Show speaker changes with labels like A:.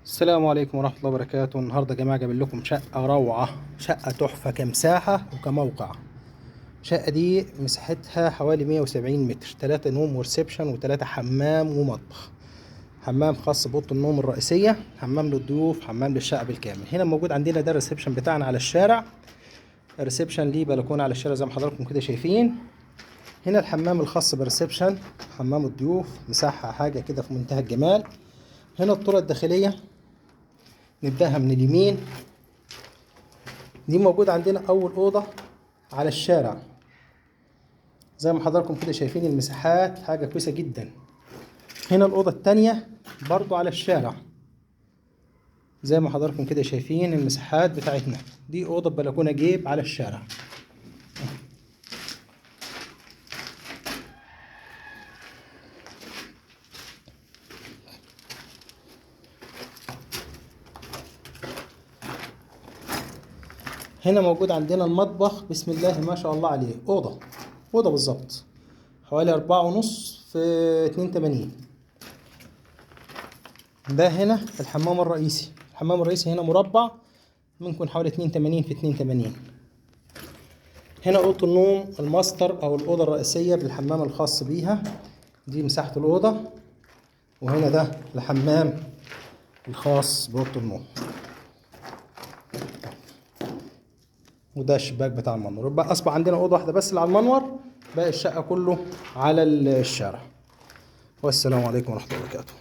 A: السلام عليكم ورحمة الله وبركاته. النهاردة يا جماعة جايب لكم شقة روعة، شقة تحفة كمساحة وكموقع. الشقة دي مساحتها حوالي 170 متر، 3 نوم وريسبشن و3 حمام ومطبخ، حمام خاص بأوضة النوم الرئيسية، حمام للضيوف، حمام للشقة بالكامل. هنا موجود عندنا ده الريسبشن بتاعنا على الشارع، الريسبشن ليه بلكونة على الشارع زي ما حضراتكم كده شايفين. هنا الحمام الخاص بالريسبشن، حمام الضيوف، مساحة حاجة كده في منتهى الجمال. هنا الطرق الداخلية نبدأها من اليمين، دي موجود عندنا أول أوضة على الشارع زي ما حضراتكم كده شايفين، المساحات حاجة كويسة جدا. هنا الأوضة التانية برضو على الشارع زي ما حضراتكم كده شايفين المساحات بتاعتنا. دي أوضة بلكونة جيب على الشارع. هنا موجود عندنا المطبخ، بسم الله ما شاء الله عليه، أوضة بالظبط حوالي 4.5 في 82. ده هنا الحمام الرئيسي، الحمام الرئيسي هنا مربع ممكن حوالي 82 في 82. هنا أوضة النوم الماستر أو الأوضة الرئيسية بالحمام الخاص بيها، دي مساحة الأوضة. وهنا ده الحمام الخاص بأوضة النوم، وده الشباك بتاع المنور. يبقى أصبح عندنا أوضة واحدة بس اللي على المنور، باقي الشقة كله على الشارع. والسلام عليكم ورحمة الله وبركاته.